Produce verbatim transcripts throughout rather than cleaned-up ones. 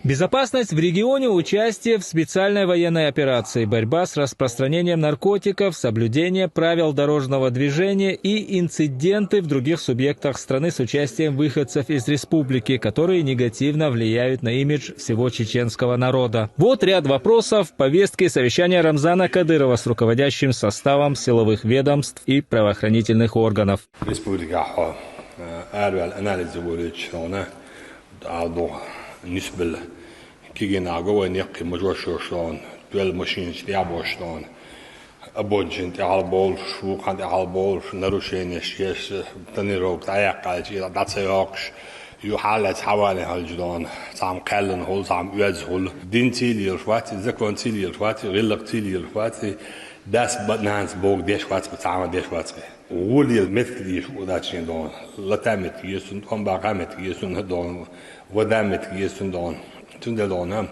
Безопасность в регионе, участие в специальной военной операции, борьба с распространением наркотиков, соблюдение правил дорожного движения и инциденты в других субъектах страны с участием выходцев из республики, которые негативно влияют на имидж всего чеченского народа. Вот ряд вопросов в повестке совещания Рамзана Кадырова с руководящим составом силовых ведомств и правоохранительных органов. Республика хо, э, арвал анализ волич, она, албо, нисбил. Кигин аго вай некъи мужошошлон, туэл машинаш тӀябошлон. Абончин тӀялболш, вухан тӀялболш, нарушениеш еш, тонировка тӀаяккъалчи, дацайокш. Ю хьалац хьавале хьалждон. Цам кхаллан хул, цам уяз хул. Дин цилиел шваци, закон цилиел шваци, гъиллак цилиел шваци. Дас ба-, нанс бог деш вацкъи, цама деш вацкъи. Гъулил меткдиш удачни дон. Лата меткдиш сун, томбака меткдиш сун дон. Вада меткдиш сун дон. Цунде дон, а.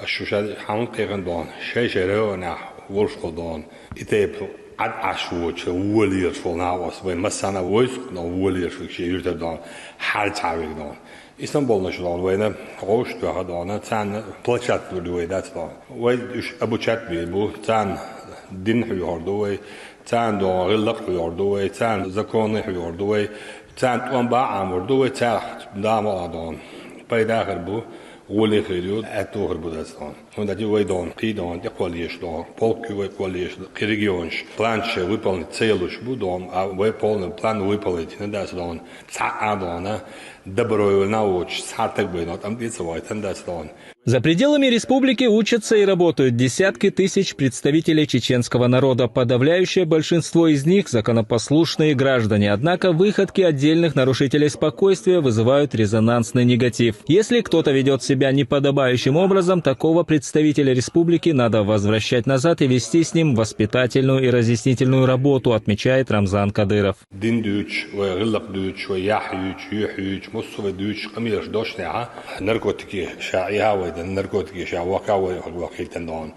Шуша хьан кеган дон. Шей шей реона вуршкъу дон. Итеп ад ашвуча вулир шулна ос. Вай масана войск но вулир шук шей юрта дон. Хар цавик дон. Истамбулна шулон вайна, гъуш туха дона, цан площадка дур вай дац дон. Вай уж обучать би бу, цан дин хуйор ду вай, цан дон гъиллак хуйор ду вай, цан законы хуйор ду вай, цан томба амур ду вай, цан дамала дон. Пайда хар бу, гули хирю, эту хар бу дац дон. Хунда ди вай дон, кхи дон, ди коллеж дон, полки вай коллеж, кхи регионш, план ше выполнить целуш бу дон, а вай полный план выполнить не даст дон. Ца а дона, добровольно уч, ца так бы, но там ди ца вай тан даст дон. За пределами республики учатся и работают десятки тысяч представителей чеченского народа. Подавляющее большинство из них — законопослушные граждане. Однако выходки отдельных нарушителей спокойствия вызывают резонансный негатив. Если кто-то ведёт себя неподобающим образом, такого представителя республики надо возвращать назад и вести с ним воспитательную и разъяснительную работу, отмечает Рамзан Кадыров. Дин дүүч, вай гъиллак дүүч, вай яхь юч, юхь юч, муссу вай дүүч, къамираш дошняха, наркотики ша иха вай дан, наркотики ша вака вай вакилтан дон.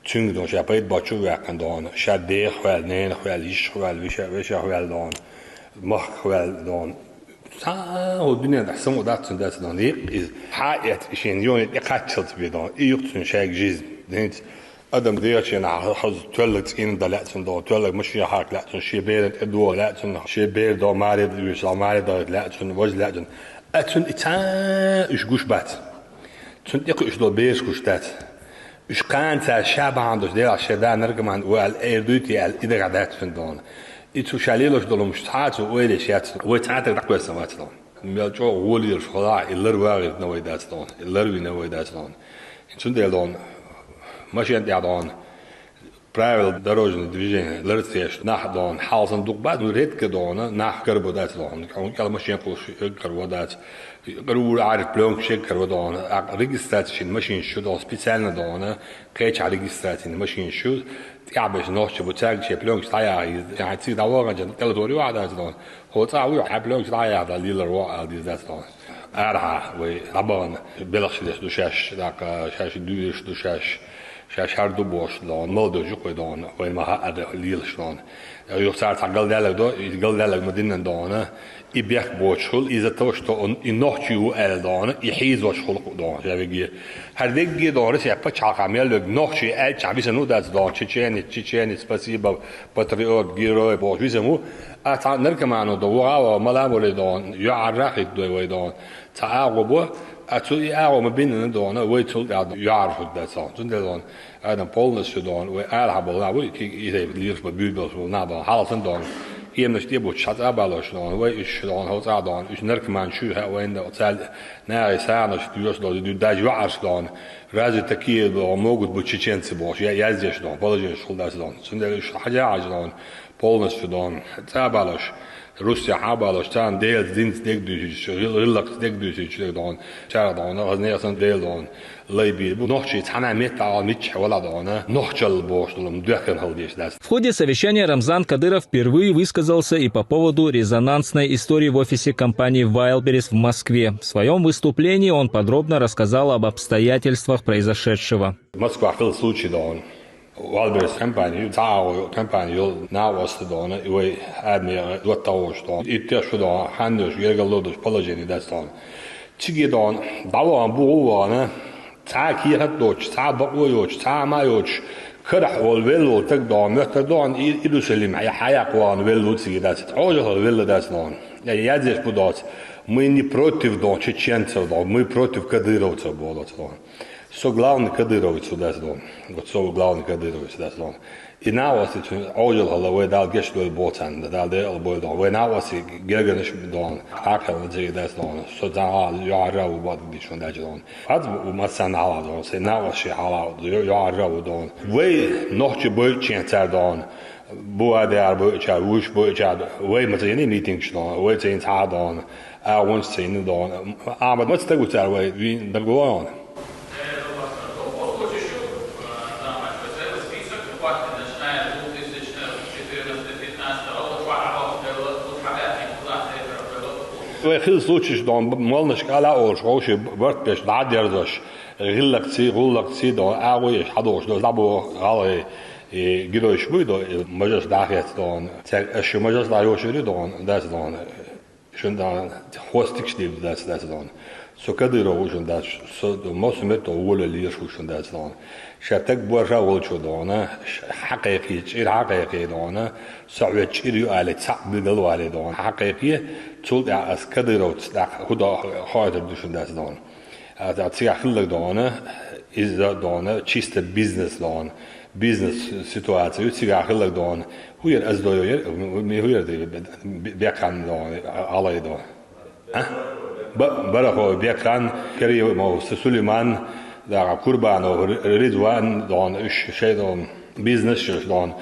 Цунг дон ша пайд бачу вакан дон, ша дех хвал, нен хвал, иш хвал, виша, виша хвал дон, мах хвал дон. Са, о, дуния да, само датсун датсун дон. Ик из, ха эт, ишен, ёни, и каччал тебе дон, и юкцун шайг жизнь. Динц, адам дешен, а, хаз, тёллак цин да лацун дон, тёллак машин хак лацун, ше берен, э, дуо лацун, ше бер дон, маре дюш, маре да лацун, вож лацун. А цун и ца, уж гуш бац. Цун тик уж до беш гуш дац. Уж кан ца ша бандуш, дела ше да наркоман, уал эр дуйти ал, и да гадац цун дон. И цу шалилош долум ш ца цу ойле шац, вой ца так такой самац дон. Мел чо гулир шхола, и лар вагир на вай дац дон, и лар ви на вай дац дон. И цун дел дон, машин дя дон, правил дорожного движения, лар цеш, нах дон, халсан дук бад, ну, редко дона, нах карбо дац дон. Он кал машин куш карбо дац. Карбо арик плёнк шек карбо дон. А регистрация шин машин шу дон, специально дона, кеч а регистрация машин шу, тябеш ночи бу цаг ше плёнк стая, я ци давога жан, кал дори ва дац дон. Хоца уй, а плёнк стая да лилар ва ал диз дац дон. Арха, вай, абан, белах шилеш душаш, так, шаш дуеш душаш, шаш хар ду бош дон, мал ду жук вай дон, вай маха ад лил шлон. Юх сар та гал далаг до, и гал далаг мадинан дона, и бех боч хул, из-за того, что он и нохчи у эл дона, и хиз воч хул дон, я веги. Хар веги дон, рис я пача хамел вег нохчи эл ча биса ну дац дон, чеченец, чеченец, спасибо, патриот, герой, бош, биса му, а та наркоману до, вава, маламуле дон, ю аррахит дой вай дон. Ца агъо бу, а цу и агъо ма бинна дона, вай цул я яр фут да ца. Цун де дон, адам полностью дон, вай ар ха болна, вай ки и рей лирш ба бюбел фул на дон, халсан дон. Ием наш те бу чат а балош дон, вай иш дон, хол ца дон, иш наркоман шу ха вай да цал, на и са наш тюш дон, ду даж ва арш дон. Разве такие дон могут быть чеченцы бош? Я, я здесь дон, положение шул да дон. Цун де иш хажа аж дон. Полностью дон. Ца балаш. Русия ха балаш. Цан дел дин дег дюсич. Рил-, риллак дег дюсич дег дон. Чара дон. Аз не асан дел дон. Лайби. Бу нохчи цана мет ал мич вала дон. Нохчал бош дон. Дюхен хал деш дас. В ходе совещания Рамзан Кадыров впервые высказался и по поводу резонансной истории в офисе компании Wildberries в Москве. В своём выступлении он подробно рассказал об обстоятельствах произошедшего. Москва хал случай дон. Wildberries компанию, цао компанию на васта дона, и вай адми вот того, что и те, что дона, хандуш, гергалодуш, положение да стон. Чиги дон, даван бугу вона, Цхьа а кехат доцуш, цхьа а бакъо йоцуш, цхьа а ма йоцуш, карахь волу велла волу таг догӀу моьттар догӀу, и, Иерусалим хьа-, хьаяккха вахана велла ву цига дац, Ӏожалхара велла дац догӀу. Я язъеш бу доц, мы не против догӀу чеченцев догӀу, мы против кадыровцев боху доц догӀу. Со главный кадыровец ву дац догӀу. Вот со главный кадыровец дац догӀу. И накъостий цуьнан Ӏожалхалла вай Дала гечдойла боху царна, Дала декъала бойла догӀу. Вай накъостий гергарнаш догӀу, хьакхалла цига дац догӀу. Со цхьа а юьхьӀаьржа ву бакъдерг дийцича догӀу. Хьац бу массарна хьалха догӀу, сайн накъостий хьалха ю-, юьхьӀаьржа ву догӀу. Вай нохчий бойучу чен цара догӀу. Бу а дера бойучара, вуьш бойучара, вай ма ца йина митингаш догӀу, вай ца йина цхьа а догӀу, агӀонаш ца йина догӀу. Ахьмад, маца стаг ву цара вай вийна дагадогӀу хьуна? Вай хилла случайш догӀу, молланашка ала а олуш, вовшийн барт беш, дӀа а дерзош, гӀиллакхций, гӀуллакхций догӀу, агӀо еш хьадогӀуш догӀу, дӀабоху гӀалгӀай, и геройш буй догӀу, и мажарш дӀахецна догӀу. Цаьрга аша шу мажарш дӀайошур ю догӀу, дац догӀу. Шуна догӀу, хвостикаш дийр дац, дац догӀу. Со кадыров ву шуна дац, со массо а метта волавелла лелаш ву шуна дац догӀу. Ша таг борша волчо догӀу, ш-, хьакхайкхий, чӀир хьакхайкхий догӀу, со хьоьца чӀир ю алий, цхьаъ билгал валий догӀу. Хьакхайкхий, цул тӀаьхьа ас кадыровца даккха хӀун до-, хоуьйтур ду шуна дац догӀу. А, а, цигахь хилларг догӀу, иза догӀу, чисто бизнес догӀу. Бизнес ситуация ю, цигахь хилларг догӀу. ХӀун яра ас дойо яра, ми хӀун яра де-, бе-, бе-, бекхан догӀу, алай догӀу. А? Ба-, Барахой Бекхан, Каримов Су-, Сулейман, дагахь Курбанов Ри-, Ризван догӀу, уьш шайн догӀу, бизнес шуьш догӀу.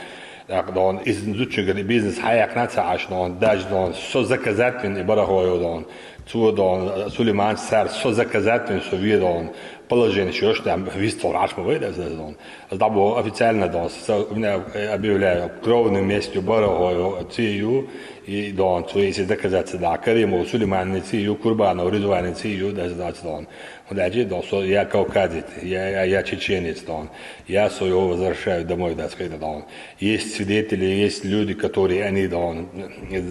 ТӀаккха догӀу, иза зудчуьнгара бизнес хьаяьккхина ца Ӏаш догӀу, даже догӀу, со заказать вина и Барахой догӀу. Цо догӀу, Сулейман цара со заказать вина со ве догӀу. Положение шуьш там вистхур Ӏаш ма вай дац догӀу. Ас дӀабоху официально догӀу, со, у меня, э, объявляю, кровный месть ю Барахой ци ю, и догӀу, цо если доказать ца дахь, Каримов Сулейманан ци ю, Курбанов Ризванан ци ю, дац дац догӀу. ХӀунда аьлча догӀу, со я кавказец, я, я, я чеченец догӀу. Я со его возвращаю домой дац хӀета догӀу. Есть свидетели, есть люди, которые они догӀу,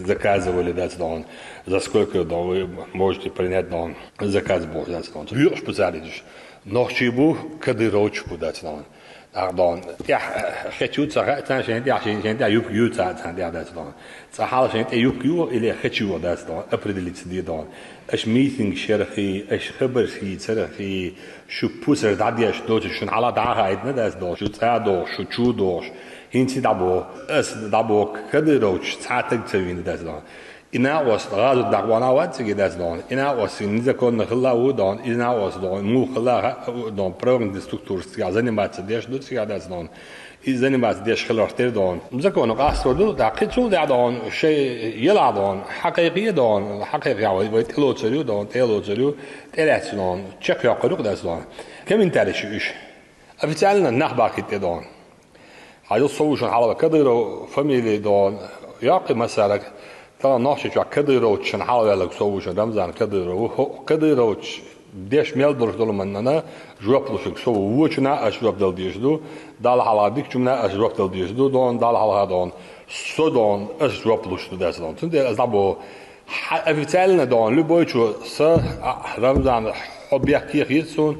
заказывали дац догӀу. За сколько догӀу, вы можете принять догӀу, заказ боху дац догӀу. Юкъаш пу цара изаш. Нохчий бу, кадыровчаш бу дац догӀу. ТӀаккха догӀу, тӀехь, э, хечу ца хаьа царна шайн тӀехь, шайн, шайн тӀехь юбка ю ца хаьа царна тӀехь дац догӀу. Цкъа хьалха шайн тӀе юбка ю или хечу ю дац догӀу, определиться де догӀу. Аша митингаш ярахь, аша хабарш хийцарахь, шу пусар дӀадеш доцуш, шуна хьалха дӀа а хаийтина дац догӀу, шу цӀа дохуш, шу чу дохуш. ХӀинца дӀабоху, ас дӀабоху, кадыровчаш цхьа таг ца вийна дац догӀу. И накъост гӀазот дакъа вахана а вац цига дац догӀу. И накъост незаконно хилла а ву догӀу. И накъост догӀу, муха хилла а ха-, догӀу, правоохранительный структураш цигахь заниматься деш ду цигахь дац догӀу. И заниматься деш хиларх тера догӀу. Законо къастор ду, тӀаккха цул тӀаьхьа догӀу, шайн елахь догӀу, хьакхайкхий догӀу, хьакхайкхий вай, вай тӀелоцур ю догӀу, тӀелоцур ю, тӀелаьцна догӀу, чекхйоккхур ю догӀу. Комментарий шу уьш. Официально нах бахийта тӀе догӀу. Хьажал со ву шуна хьалха Кадыров фамили догӀу, йоккхий массараг, тахана Нохчийчохь кадыровчашна хьалаваьлларг со ву шуна, Рамзан Кадыров ву. ХӀо-, кадыровчаш деш мел долуш долу маннана жоп луш верг со ву. Вочунна ас жоп дала дезаш ду, Далла хьалха дикачунна ас жоп дала дезаш ду, догӀу, Далла хьалха догӀу, со догӀу, ас жоп луш ду дац догӀу. Цундела ас дӀабоху, хьан официально догӀу, любойчо са, а, Рамзан, хьо бехке хета суна,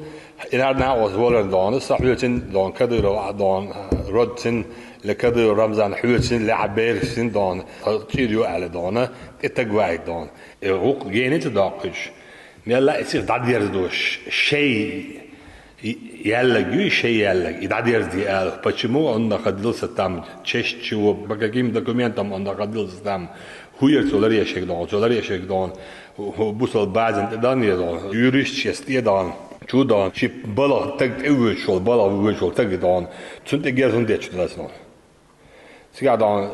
и нана а оцу валарна догӀу, са хьоьцина догӀу, Кадыров а догӀу, родцин, ле Кадыров Рамзан хьоьцина, ле хьан берашцин догӀу, цӀийр ю аьлла догӀу, тӀе таг ваийта догӀу. И гӀуллакх гена ца доккхуьйтуш, мелла а и сиха дӀадерзадо ш-, шай И-, яьллаг ю, и шайн яьллаг, и дӀадерзаде ала. Почему он находился там? В честь чего? По каким документам он находился там? ХӀун яра цо ларъеш ерг догӀу? Цо ларъеш ерг догӀу, хӀу-, хӀу-, бусалба базина тӀе дан еза догӀу, юристчестта тӀе дан, чу дан, ши балха таг тӀе воьдуш волу, балха воьдуш волу таг догӀу, цунна тӀе герз хӀунда детташ дац догӀу? Цигахь догӀу,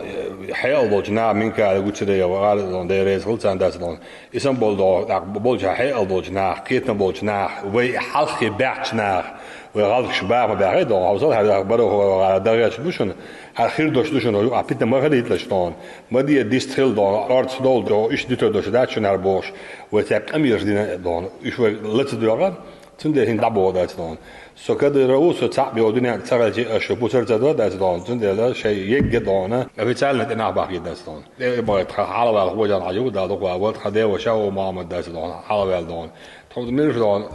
хьекъал долчу наха Минкаев, Гуцериев, гӀара догӀу, Дела реза хуьлда царна дац догӀу. Исам болу догӀу, тӀаккха болчу хьекъал долчу наха, кхетам болчу наха, вай хьалххе баьхча наха, вай гӀалгӀаш баха ма баьххий догӀу, хьовсал хьара Барахой гӀара дагӀерча ду шуна, хьара хир долуш ду шуна, юкъахь питана ма хилийталаш догӀу. Ма де дистхила догӀу, орца довла догӀу, иштта дитар долуш дац шуна хьара бохуш, вай цаьрга къамелаш дина догӀу, уьш вай ла ца доьгӀа. Цундела хӀинца дӀабоху дац догӀу. Со Кадыров ву, со цхьаъ бен дуьнен тӀе ца хилча, аша пусар ца до дац догӀу. Цундела шайн егга догӀу, официально тӀе нах бахкийта дац догӀу. ТӀе бахийта тхан хьалаваьлла Хожан Хьажа ву, Дала дукха валла, тхан деваша ву, Мохьмад дац догӀу, хьалаваьлла догӀу. Тхо мила ду догӀу,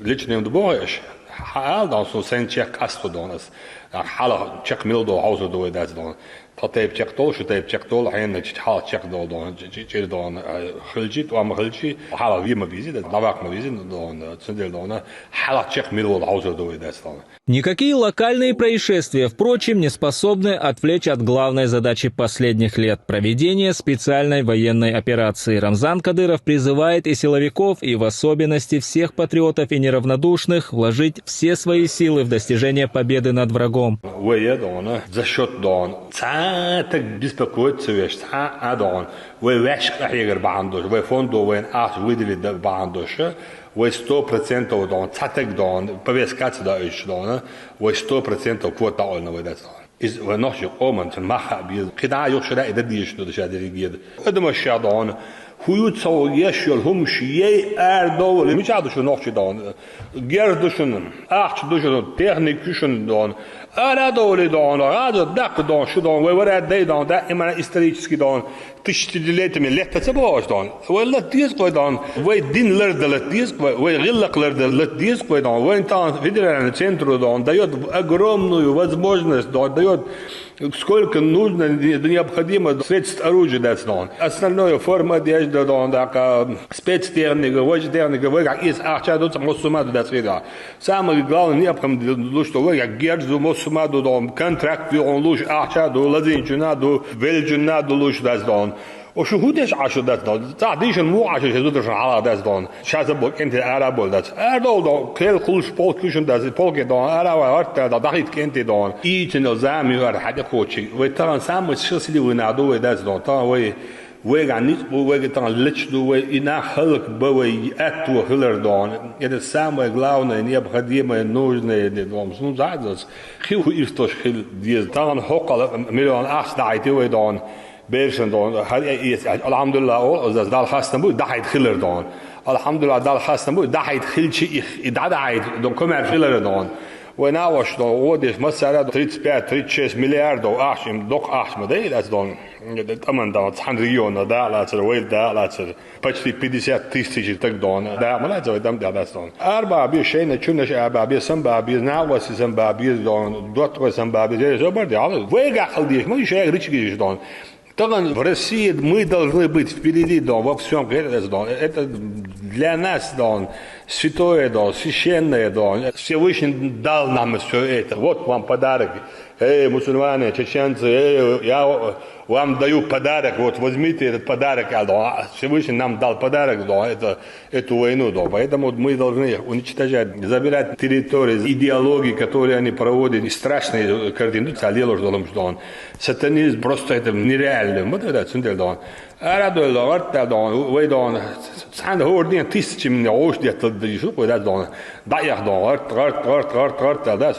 личный ду боху аша? Хьаала дон, со сайн чекх къасто дон ас. Хьала чекх мил до хьовсур ду вай дац дон. Тха тайп чекх дол, шу тайп чекх дол, хьенна чич хьала чекх дол дон, чир дон, хилчи, туама хилчи, хьала вима визи, да, давак ма визи дон, цундел дон, хьала чекх мил вол хьовсур ду вай дац дон. Никакие локальные происшествия, впрочем, не способны отвлечь от главной задачи последних лет — проведения специальной военной операции. Рамзан Кадыров призывает и силовиков, и в особенности всех патриотов и неравнодушных вложить все свои силы в достижение победы над врагом. Вай я дона, за счет дон. Цхьа так беспокоиться веш, цхьа а дон. Вай вешка хьегар бахандош, вай фондо вайн ас выдали да бахандош. Вай сто процентов дон, цхьа так дон, повестка ца да иш дона, вай сто процентов квота ойна вай дац дон. Из вай нохчи къоман цун маха биз. Кида юхшара ида диш ду ша диригед. Эдама ша дон. Хую цо еш йол хумш ей ар дол. Мича ду шу нохчи дон. Гер ду шун, ахч ду шун, техник шу шун дон. Ара доли дон, газа дак дон, шу дон, вай вара дай дон, да именно исторический дон. Тысячелетиями летта ца бош дон. Вай лат дис кой дон. Вай дин лар да лат дис кой, вай гиллак лар да лат дис кой дон. Вай тан федеральный центру дон даёт огромную возможность, дон даёт сколько нужно, не- необходимо средств оружия дац дон. Остальное форма одежды дон, так, а, спецтехника, вай техника, вай как из ахча дут, мусума дац вида. Самое главное, необходимо, что вай как герзу, мусума ду дон, контракт ви он луш ахча ду, лазинчуна ду, велчуна ду луш дац дон. Ошу худеш ашу дац дон. Та дишен му ашу ше зудашен ала дац дон. Ша за бок энте ара бол дац. Ар дол дон, кел кулш полк кушен дац, полке дон, ара ва арта да дахит кенте дон. И тен зами ар хада кочи. Вай тан самый счастливый на ду вай дац дон. Тан вай вай га ниц бу вай га тан лич ду вай и на халк ба вай ату хилар дон. Это самое главное, необходимое, нужное, не дом. Ну, за, за. Хил ху иртош хил диез. Тан хокал миллион ахс дайте вай дон. Бершен дон, хар е-, е-, алхамдулилла, о, о, заз дал хастан бу, дахайт хилар дон. Алхамдулилла, дал хастан бу, дахайт хилчи их, и да дахайт, дон, комер хилар дон. Вай на ваш дон, о, деш масара тридцать пять, тридцать шесть миллиардов, ахшим, док ахшма, да, и дас дон. Таман дон, цхан региона, да, лацар, вай, да, лацар. Почти пятьдесят тысяч так дон, да, мала, за вай дам, да, дас дон. Арба, би, шейна, чунаш, арба, би, самба, би, на васи самба, би, дон, дот вай самба, би, зэ, зэ, бар, да, вай гахал деш, мы шей ричгиш дон. Тогда в России мы должны быть впереди, да, во всем, говорит, да. Это для нас, да, святое, да, священное, да. Всевышний дал нам все это. Вот вам подарок. Эй, мусульмане, чеченцы, эй, я вам даю подарок. Вот возьмите этот подарок, а, да. Всевышний нам дал подарок, да. Это эту войну, да. Поэтому мы должны их уничтожать, забирать территории, идеологии, которые они проводят, и страшные картины. Сатанизм просто это нереально. Вот это центр, да. Ара дой, да, варта, да, вай, да. Цан хордин тысячи мне ош, да, да, да, да, да. Да, я, да, варт, варт, варт, варт, варт, да, да.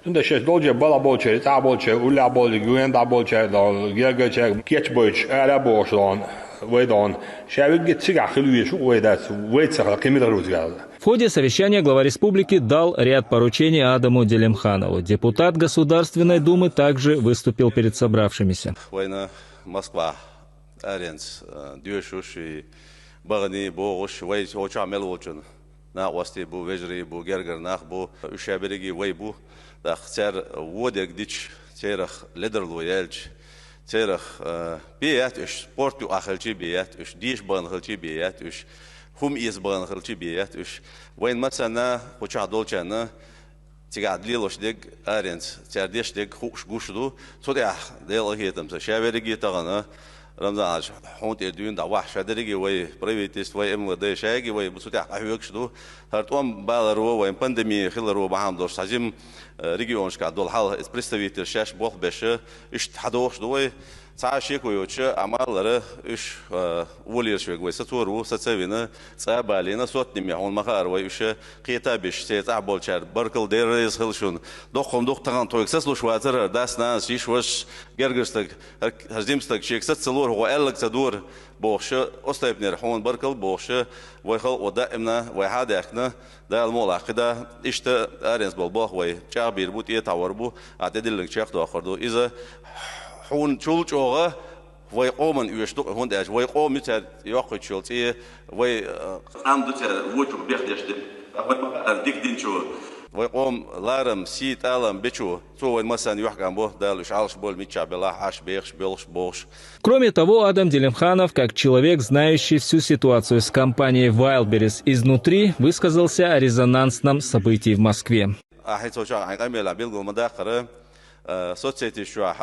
Цунда шеш долча, бала болча, та болча, уля болча, гуен да болча, да, гергача, кеч бойч, ара бош, да, вай, да. Шавиге цига хилуе шу вай, да, вай цаха кимир рузгал. В ходе совещания глава республики дал ряд поручений Адаму Делимханову. Депутат Государственной Думы также выступил перед собравшимися. Война Москва. Аренц, э, дюшуш и багани богуш, вай оча мел волчун. На ости бу, вежри бу, гергер нах бу, уша береги вай бу. Дах цер водег дич, церах ледерлу ялч, церах, э, бият уш, спорт ю ахалчи бият уш, диш бан халчи бият уш, хум ис бан халчи бият уш. Вайн мацана, оча долчана, цига лелош дег, аренц, цер деш дег, хуш гуш ду. Цо дях, дел ахетам са. Шавериги тагана, Рамзан Аш, хунт эрдюн да вах, шадериги вай, правительство, вай, М В Д, шаги вай, бу цо дях ахвекш ду. Хар том баларо вай, пандемия хиларо бахам дош, сазим, э, регионшка дол хал, эс представитель шаш бох беша, ишт хадош ду вай. Ца шеко йоча, амалара, уш, э, улирш вег вай, сацору, сацавина, ца балина, сотни мехун махар вай, уша, кета биш, се ца болчар, баркал дерез хилшун. Дохом дух таган тойк сас луш ватар, дас нан, шиш ваш, гергерстаг, хазимстаг, шек сацалур, го эллак цадур, бохша, остайпнер, хун баркал, бохша, вай хал, о даимна, вай хадяхна, Дал мола хида, ишта аренс бол бох вай, ча бир бу, тие тавар бу, а те диллинг чех дохор ду. Иза хун чул чога, вай къоман уеш ду, хун деш, вай къом ю цер, йохуй чул, ци, вай, э, ам ду цер, ву чу бех деш ди. А вай ма, а, дик дин чу. Вай къоман ларам, сий, тӀалам бечо, цо вайна массанена юхькӀам бу, Дала уж Ӏалаш болба, миччахь белахь а, Ӏаш бехаш, боьлхуш, бохуш. Кроме того, Адам Делимханов, как человек, знающий всю ситуацию с компанией Wildberries изнутри, высказался о резонансном событии в Москве. Ахьа цо чохь хьайн къамелехь билгал ма-даккхара, э, соцсеташ чохь,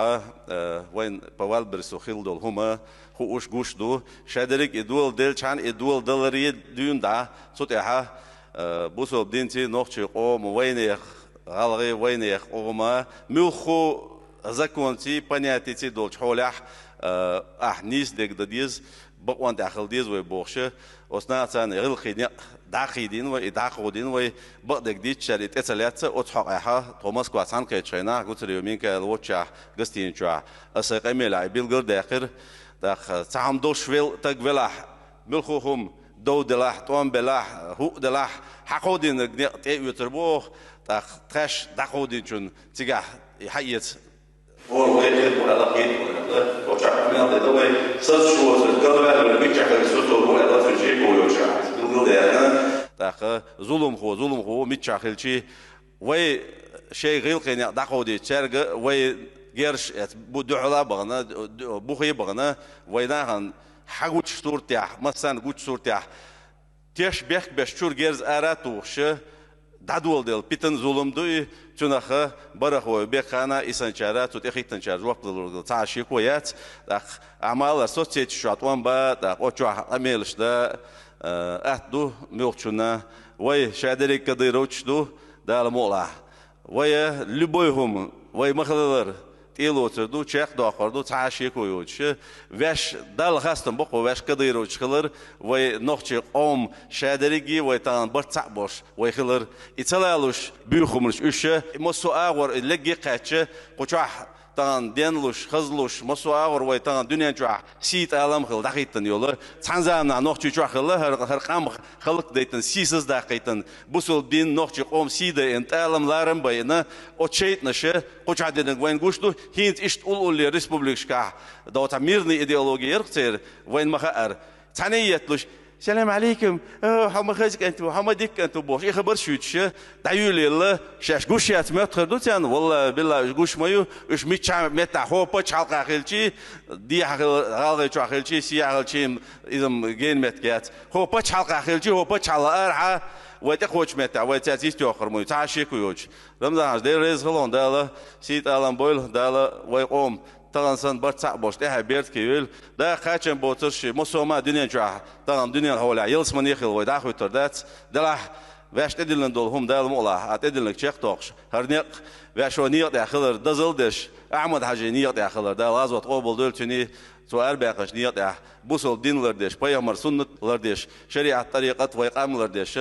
э, вайна по Wildberries хилла долу хӀума хууш, гуш ду. Шадерриг а и дола делчхьана, и дола даларе дуьйна дӀа, цу тӀехь, э, бусалба динций, нохчий къоман, вайнех, гӀалгӀай, вайнех къоман, муьлххачу законций, понятиций долчу хьолехь, э, ахь нийса дерг дан деза, бакъонан тӀехь хила деза вай бохуш, оцу нахаца гӀиллакхийн некъ дӀакхийдина вай, и дӀакховдийна вай, бакъдерг дийцича, и тӀе ца лаьцна, оцу хьокъехь тхо Москва цхьаьнакхеттачу хенахь, Гуцериев Минкаил волчохь гостиницехь аса сайн къамелехь и билгал а даьккхира. ТӀаккха цхьа хӀума долуш вел-, стаг велахь, муьлхха хӀума дов делахь, тӀом белахь, хӀуъа делахь, хьан кховдийнарг некъ тӀе а оьцур бу оха, тӀаккха тхаьш дӀакховдийначунна цигахь и хьаэца. ХӀора вай хир бу аьлла, хетта ву аьлла, оцу чохь мел де дан вай, сацаш воцург, галваьлларг миччахь хилча, сацо ву аьлла, цуьнан шеко йоцуш, билгал а даьккхина. ТӀаккха зуламхо, зуламхо ву миччахь хилчий, вай шайн гӀиллакхийн некъ дӀакховдийча, цаьрга вай герзаш эцна, бу-, дуьхьал а бахана, ду-, бухе а бахана, вай нахана хьагучу суртехь, массарна гучу суртехь, теш бехк беш чуьра герз ара а тухуш, дӀадоладелла питана, зулам ду и, цунах бархӀ вай бекхана, и санчара, цу тӀехӀиттанчара жоп далург цхьа а шеко яц, тӀаккха Ӏамалар соцсеташ чохь тӀом бан, тӀаккха оцу чохь къамелаш дан, э, атта ду муьлххачунна. Вай шадерриг кадыровцаш ду, Дала мукъалахь. Вай любой хӀума, вай ма-хиллара, тӀелоцур ду, чекхдоккхур ду, цхьа а шеко йоцуш. Ваьш, Далла хастам бо кху ваьш кадыровцаш хилар, вай нохчийн къоман шадерриге а вай тахана барт цхьаъ болуш вай хилар. И ца лалуш буьйху хӀуманаш уьш, массо а агӀор и легге а кхаьчча, кху чохь тахана денлуш, хазлуш, массо а агӀор вай тахана дуьнен чохь сий, тӀалам а хилла дӀахӀиттина йолу, цхьана заманахь Нохчийчохь хилла, хӀара, хӀара къам халкъ дайтина, сий сацадаккхийтина, бусалба дин, нохчийн къоман сий дайина, тӀалам, ларам а байина, оцу шайтӀанаша кху чохь динарг вайна гуш ду, хӀинца иштта уллулле республикашкахь, дов цхьа мирный идеология яра-кх церан, вайна ма-хаъара. Цхьаьна а етталуш, «Салам алейкум, о, хьо ма хаза кӀант ву, хьо ма дика кӀант ву», – бохуш, и хабарш юьтуш, дӀаюьйлаелла, шаьш гуш яц моьттуш хир ду царна, валлахӀи, биллахӀи, уьш гуш ма ю, уьш миччахьа меттехь, хӀокху пачхьалкхехь хилчий, дехьа хила, гӀалгӀайчохь хилчий, сехьа хилчий, иза-м гена меттиг яц. ХӀокху пачхьалкхехь хилчий, хӀокху пачхьалкхах арахьа, вай тӀекхочу меттехь, вай цаьрца йистехь йохур ма ю, цхьа а шеко йоцуш. Рамзан-Хьаьжа, Дела реза хуьлда хьуна, Дала сий, тӀалам бойла, Дала вай къоман тахана санна барт цхьаъ болуш тӀаьхье беркате йойла. Да, кхачам боцурш, массо а ма дуьнен чохь, тахана дуьненан хьолехь ялсамане а хилла вай дӀахӀуьттур дац. Делахь, ваьш тӀедиллина долу хӀума, Дала мукъалахь, а тӀедиллинарг чекхдоккхуш, хӀара некъ, ваьш хӀокху некъа тӀехь хилар дозалла деш, Ахьмад-Хьаьжин некъа тӀехь хилар, Дала гӀазот къобалдойла цуьнан, цо арабаьккхинчу некъа тӀехь, бусалба дин лардеш, пайхамаран суннат лардеш, шариӀат, тӀарикъат, вай къам лардеш,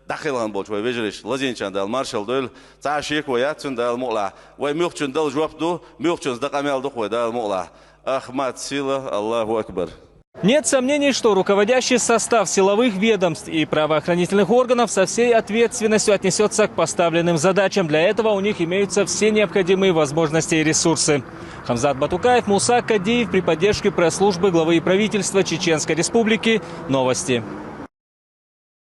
дӀакхелхина болчу вай вежаршна, лазийначарна Дала маршалла дойла. Цхьа а шеко яц цуьнан, Дала мукъалахь. Вай муьлххачунна дала жоп ду, муьлххачунца дан къамел ду-кх вай, Дала мукъалахь. Ахмат, сила, Аллаху акбар. Нет сомнений, что руководящий состав силовых ведомств и правоохранительных органов со всей ответственностью отнесется к поставленным задачам. Для этого у них имеются все необходимые возможности и ресурсы. Хамзат Батукаев, Муса Кадиев, при поддержке пресс-службы главы и правительства Чеченской Республики. Новости.